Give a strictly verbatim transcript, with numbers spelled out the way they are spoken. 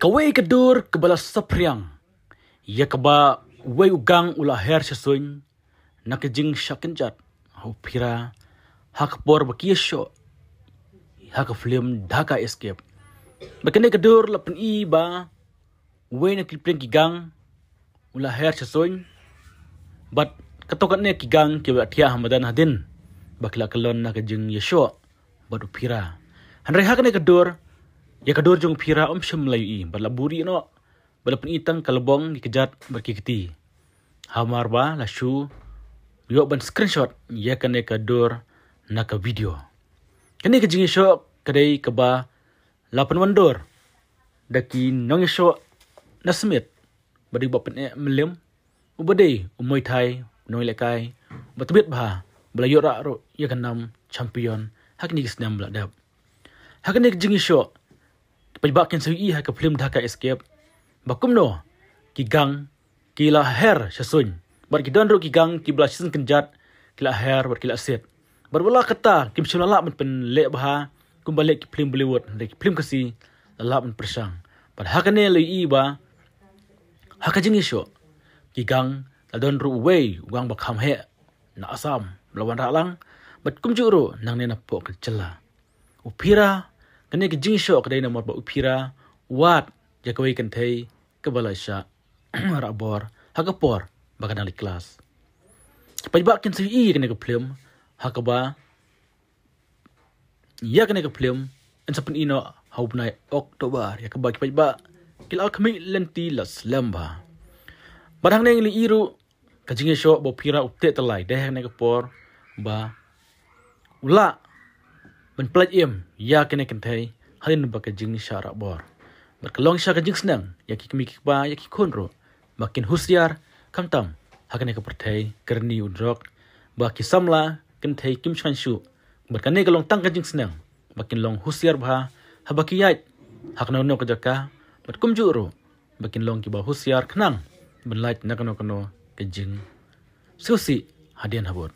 Kawei ka dur kaba la saphriang ïa kaba uwei u gang u la her sha suiñ na ka jingshah kynjat ha u Phira ha ka por ba ki ïashoh ha ka film Dhaka Escape. Ba kane ka dur la pyni ba uwei na ki pyrshang ki gang u la her sha suiñ, bad kato kane ki gang ki la thiah ha madan hadien ba ki la kyllon na ka jingïashoh bad u Phira. Hynrei ha kane ka dur, ïa ka dur jong u Phira um shym la ïohi bad la buhrieh noh, bad la pyni tang ka lbong, ki kjat bad ki kti. Hamar ba la shu ïoh ban screenshot ïa kane ka dur na ka video. Kane ka jingïashoh ka dei kaba la pynwandur da ki nongïashoh na Smit, ba dei u Bah Pyneh Mylliem, uba dei u Muay Thai nongïalehkai ba tbit bha, ba la ïoh rah ruh ïa ka nam champion ha kine ki snem ba la dep. Ha kane ka jingïashoh, ki paidbah kin sa ïohi ha ka film Dhaka Escape ba kumno ki gang ki la her sha suiñ, bad ki don ruh ki gang kiba la shisien kynjat ki la her bad ki la siat. Bad wat la katta kim shym la lah ban pynleh bha kumba leh ki film Bollywood, hynrei ki film Khasi la lah ban pyrshang. Bad ha kane la ïohi ba ha ka jingïashoh ki gang la don ruh uwei u gang ba kham heh na Assam ba la wanrah lang, bad kumjuh ruh nangne napoh ka jylla. U Phira, kane ka jingïashoh ka dei namar ba u Phira u wad ïa kawei ka kynthei kaba la shah rah bor ha ka por ba ka dang leit klas. Ki paidbah kin sa ïohi ïa kane ka film ha kaba, ïa kane ka film yn sa pyni noh ha u bnai October, ïa kaba ki paidbah ki la khmih lynti la slem bha. Bad hangne ngi la ïohi ruh ka jingïashoh ba u Phira u teh tyllai dei ha kane ka por ba u lah ban pyllait im ïa kane ka kynthei hadien ba ka jingshah rah bor. Bad ka long sha ka jingsneng ïa ki kmie ki kpa, ïa ki khun ruh, ba kin husiar, khamtam ha kane ka pyrthei ka rni u drok, ba ki samla kynthei kim shngaiñ shuh. Bad kane ka long tang ka jingsneng ba kin long husiar bha haba ki ïaid ha kano kano ka jaka, bad kumjuh ruh ba kin long kiba husiar khnang ban lait na kano kano ka jingsngewsih hadien habud.